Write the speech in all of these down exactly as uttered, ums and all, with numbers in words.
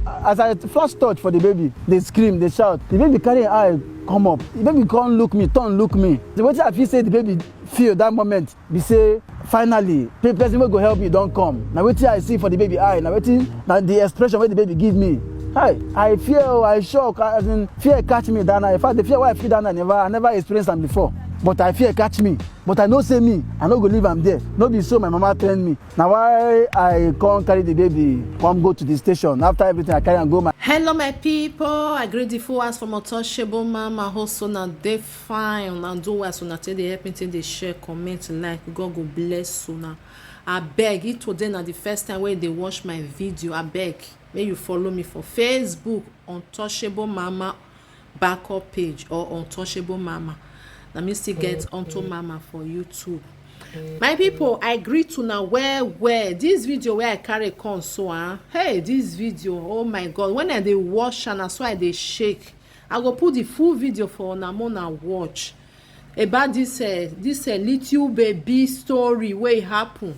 As I flash torch for the baby, they scream, they shout. The baby carry im eye come up. The baby come look me, turn look me. The wetin I feel say the baby feel that moment be say, finally, pe- person wey go help me don come. Na wetin I see for the baby eye, na wetin, na the expression wey the baby give me. Hi, I fear, oh, I shock. As in, fear catch me that night. In fact, the fear wey I feel that night, never, I never experienced am before. But I fear catch me. But I know say me, I no go leave am there. No be so my mama train me. Na why I come carry the baby, come go to the station. After everything, I carry am go my. Hello, my people. I greet the full house from Untouchable Mama. Hope una dey fine. Una do well, una take dey help me, take dey share, comment, like. God go bless una. Abeg, if today na the first time wey you dey watch my video, abeg, make you follow me for Facebook, Untouchable Mama backup page, or Untouchable Mama. Na me still get Unto Mama for YouTube. My people, I greet una well well. This video wey I carry come so, ah, hey, this video, oh my God, when I dey watch am, na so I dey shake. I go put the full video for una, make una watch about this, uh, this, uh, little baby story wey happen.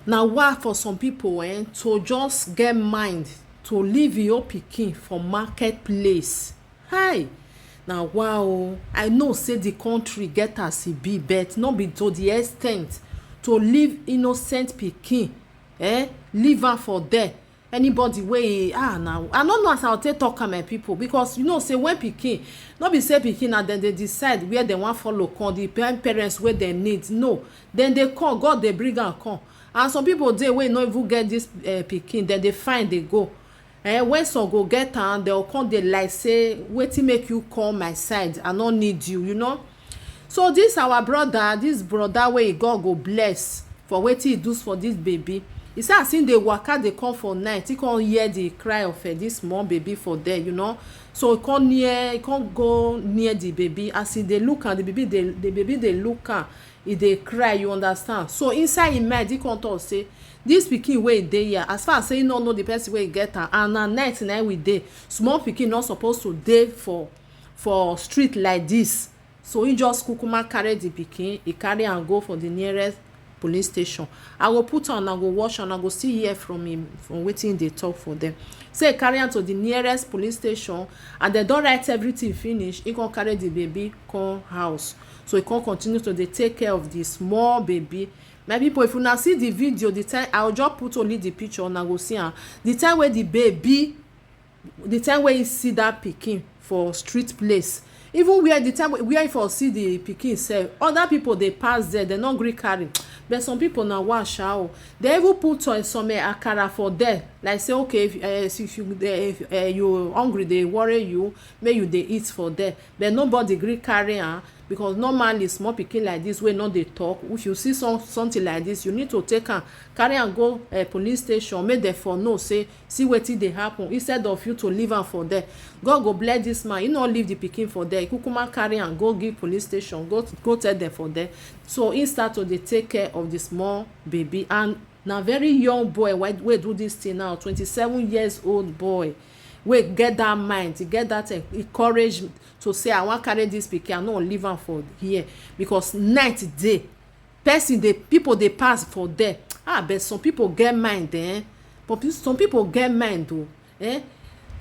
Na wa for some people, eh, to just get mind to leave your pikin for marketplace. Hi, na wa o. I know say the country get as e be, but no be to the extent to leave innocent pikin, eh, leave am for there. Anybody wey, ah, na, I no know as I take talk am, my people, because you know say when pikin, no be say pikin na dem dey decide where dem wan follow come, the pa- parents wey dem need, no, dem dey come, God dey bring am come. And some people dey wey no even get this, eh, pikin, dem dey find dey go. Eh, when some go get am, dem go come dey like say, "Wetin make you come my side? I no need you," you know. So this our brother, this brother wey God go bless for wetin he do for this baby. He say as him dey waka dey come for night, he come hear the cry of, eh, this small baby for there, you know. So he come near, he come go near the baby. As he dey look am, the baby dey, the baby dey look am, he dey cry, you understand. So inside him mind, he come talk say, "This pikin wey dey here, as far as say he no know the person wey get am, and na night na we dey, small pikin no suppose to dey for, for street like this." So he just kukuma carry the pikin, he carry am go for the nearest police station. I go put am, I go watch am, I go still hear from him, from wetin he dey talk for them. Say he carry am to the nearest police station, and dem don write everything finish. He come carry the baby come house. So he come continue to dey take care of the small baby. My people, if una see the video, the time, I go just put only the picture, una go see am. The time wey the baby, the time wey he see that pikin for street place, even where the time wey, where he for see the pikin sef, other people dey pass there, dem no gree carry. But some people na wa sha o. Dem even put, uh, some, uh, akara for there, like say, okay, if, uh, if you, uh, if, uh, you hungry, dey worry you, make you dey eat for there. But nobody gree carry am, because normally small pikin like this wey no dey talk, if you see some, something like this, you need to take am, carry am go, uh, police station, make dem for know say, "See wetin dey happen," instead of you to leave am for there. God go bless this man. He no leave the pikin for there. He kukuma carry am go give police station, go, go tell them for there. So he start to dey take care of the small baby, and na very young boy wey, wey do this thing now, twenty-seven years old boy, wey get that mind, he get that, eh, courage to say, "I wan carry this pikin, I no leave am for here," because night dey. Person dey, people dey pass for there. Ah, but some people get mind, eh? But pe- some people get mind o, eh?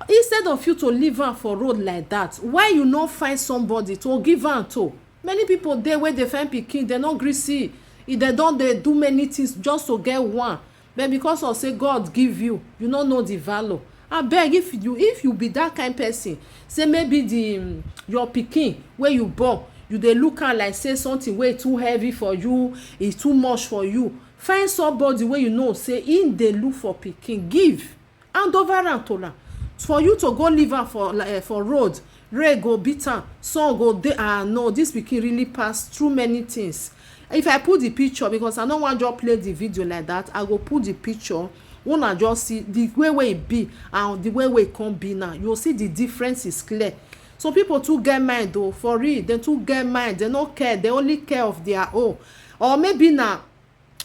Instead of you to leave am for road like that, why you no find somebody to give am to? Many people dey wey dey find pikin, dem no gree see. If dem don dey do many things just to get one, but because of say God give you, you no know the value. Abeg, if you, if you be that kind person, say maybe the, um, your pikin wey you born, you dey look am like say something wey too heavy for you, e too much for you, find somebody wey you know say him dey look for pikin, give, hand over am to am. For you to go leave am for, like, eh, for road, rain go beat am, sun go dey, ah, no, this pikin really pass through many things. If I put the picture, because I no wan just play the video like that, I go put the picture, una just see the way wey e be and the way wey e come be now. You go see the difference is clear. Some people too get mind o, for real, dem too get mind, dem no care, dem only care of their own. Or maybe na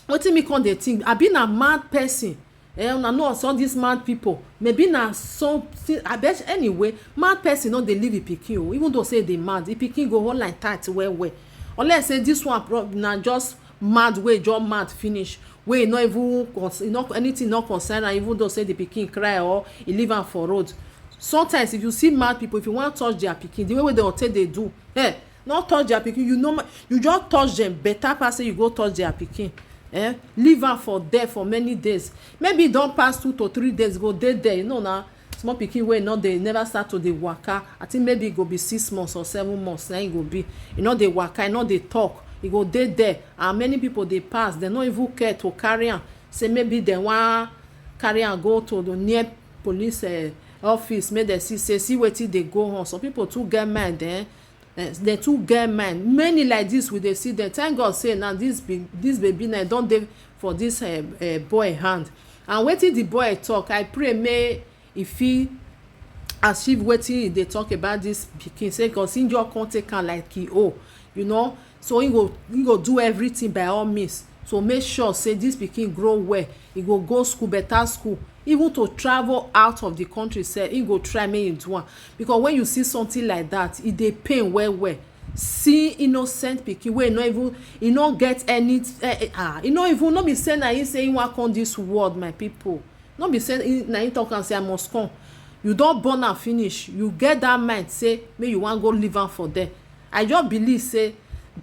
wetin me come dey think, abi na mad person? Eh, una know some this mad people, maybe na something, I bet. Anyway, mad person no dey leave e pikin o, even though say e dey mad, e pikin go hold like tight well well. Unless say this one prob- na just mad, wey just mad finish, wey no even cons-, e no, anything no concern am, even though say the pikin cry or e leave am for road. Sometimes if you see mad people, if you wan touch their pikin, the way wey dem take dey do, eh, no touch their pikin. You know, you just touch them better pass say you go touch their pikin. Eh, leave am for there for many days. Maybe e don pass two to three days, go dey there. You know na small pikin wey no dey, never start to dey waka. I think maybe e go be six months or seven months na e go be. E no dey waka, e no dey talk. E go dey there, and many people dey pass, dem no even care to carry am. Say maybe dem wan carry am go to the near police, eh, office, make dem see say, see wetin dey go on. Some people too get mind, eh? Eh, dem too get mind. Many like this we dey see dem. Thank God say now this be, this baby now don dey for this, eh, eh, boy hand. And wetin the boy talk, I pray make e fit achieve wetin e dey talk about this pikin, say, 'cause he just come take am like e own, you know. So he go, he go do everything by all means to make sure say this pikin grow well. He go go school, better school, even to travel out of the country sef, he go try make e do am. Because when you see something like that, e dey pain well well. See innocent pikin wey no even, e no get any, eh, eh, ah, e no even, no be say na him say he wan come this world, my people. No be say he, na him talk am say, "I must come." You don born am finish, you get that mind say make you wan go leave am for there. I just believe say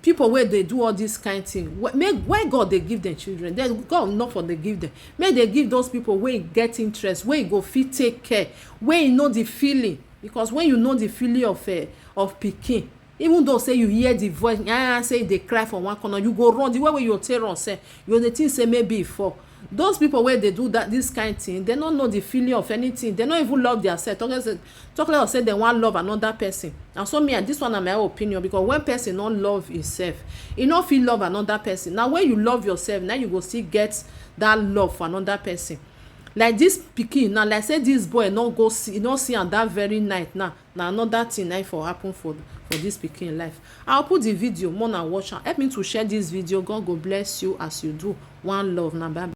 people wey dey do all this kind thing, wh-, make, why God dey give them children? Then God no for dey give them. Make dey give those people wey get interest, wey go fit take care, wey know the feeling. Because when you know the feeling of, eh, of pikin, even though say you hear the voice, ah, say e dey cry for one corner, you go run. The way wey you take run sef, you dey think say maybe e fall. Those people wey dey do that, this kind thing, dem no know the feeling of anything. Dem no even love their self. Talk less, talk less of say dem wan love another person. And so me, and this one na my opinion, because when person no love himself, he no fit love another person. Now when you love yourself, now you go still get that love for another person. Like this pikin now, like say this boy no go see, no see am that very night now. Na another thing na im for happen for, for this pikin life. I'll put the video, more na watch am. Help me to share this video. God go bless you as you do. One love, na bye bye.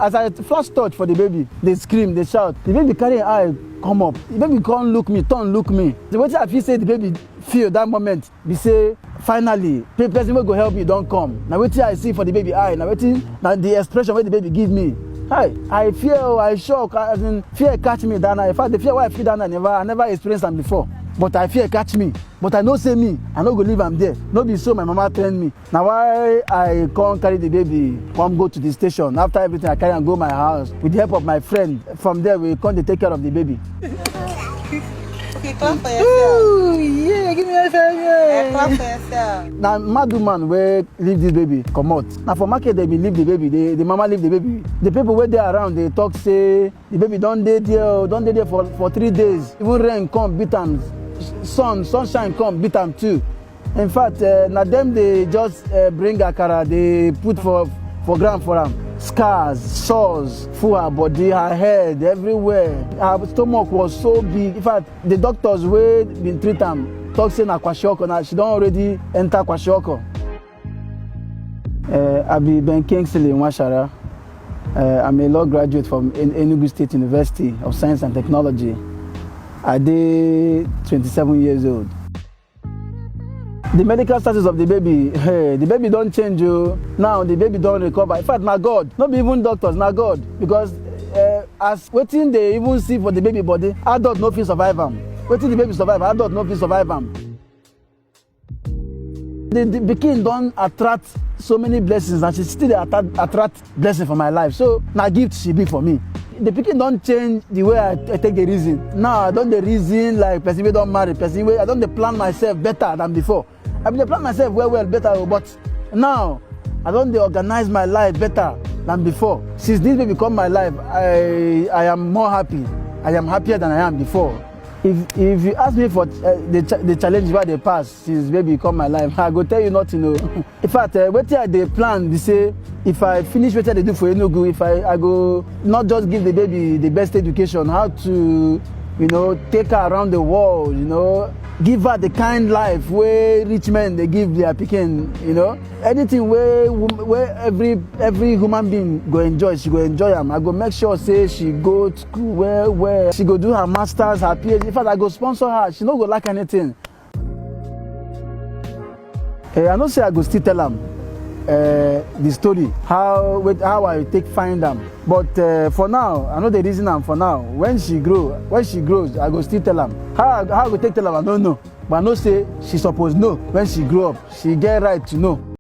As I first touch for the baby, they scream, they shout. The baby carry im eye come up. The baby come look me, turn look me. The wetin I feel say the baby feel that moment be say, finally, pe-, person wey go help me don come. Na wetin I see for the baby eye, na wetin, na the expression wey the baby give me. Hi, I fear o, I shock, as in fear catch me that night. In fact, the fear wey I feel that night, never, I never experienced am before. But I fear catch me. But I know say me, I no go leave am there. No be so my mama train me. Na why I come carry the baby, come go to the station. After everything, I carry am go my house with the help of my friend. From there, we come dey take care of the baby. Okay, clap for yourself. Ooh, yeah, give me a five, yeah. Eh, clap for yourself. Na mad woman wey leave this baby comot. Na for market dem bin leave the baby. The, the mama leave the baby. The people wey dey around dey talk say the baby don dey there o, don dey there for, for three days. Even rain come beat am. Sun, sunshine come beat am too. In fact, eh, na dem dey just, eh, bring akara, dey put for, for ground for am. Scars, sores full her body, her head, everywhere. Her stomach was so big. In fact, the doctors wey bin treat am talk say na kwashiorkor, na she don already enter kwashiorkor. Eh, I be Ben Kingsley Nwashara. Eh, I'm a law graduate from En-, Enugu State University of Science and Technology. I dey twenty-seven years old. The medical status of the baby, hey, the baby don change o. Now the baby don recover. In fact, na God, no be even doctors, na God. Because, eh, as wetin dey even see for the baby body, adult no fit survive am. Wetin the baby survive, adult no fit survive am. The, the pikin don attract so many blessings, and she still dey attract, attract blessing for my life. So na gift she be for me. The pikin don change the way I, I take the reason. Now I don dey reason like person wey don marry, person wey I don dey plan myself better than before. I bin dey plan myself well well better o, but now I don dey organize my life better than before. Since this baby come my life, I, I am more happy. I am happier than I am before. If, if you ask me for, eh, the cha-, the challenge wey I dey pass since baby come my life, I go tell you nothing o. In fact, eh, wetin I dey plan be say, if I finish wetin I dey do for Enugu, if I, I go not just give the baby the best education, how to, you know, take her around the world, you know, give her the kind life wey rich men dey give their pikin, you know. Anything wey wom-, wey every, every human being go enjoy, she go enjoy am. I go make sure say she go school well well. She go do her masters, her P H D. In fact, I go sponsor her. She no go lack anything. Eh, I know say I go still tell am. uh, the story, how wait, how I take find am. But uh, for now, I no dey reason am for now. When she grow, when she grows, I go still tell am. How I, how I go take tell am, I no know. But I know say she suppose know when she grow up. She get right to know.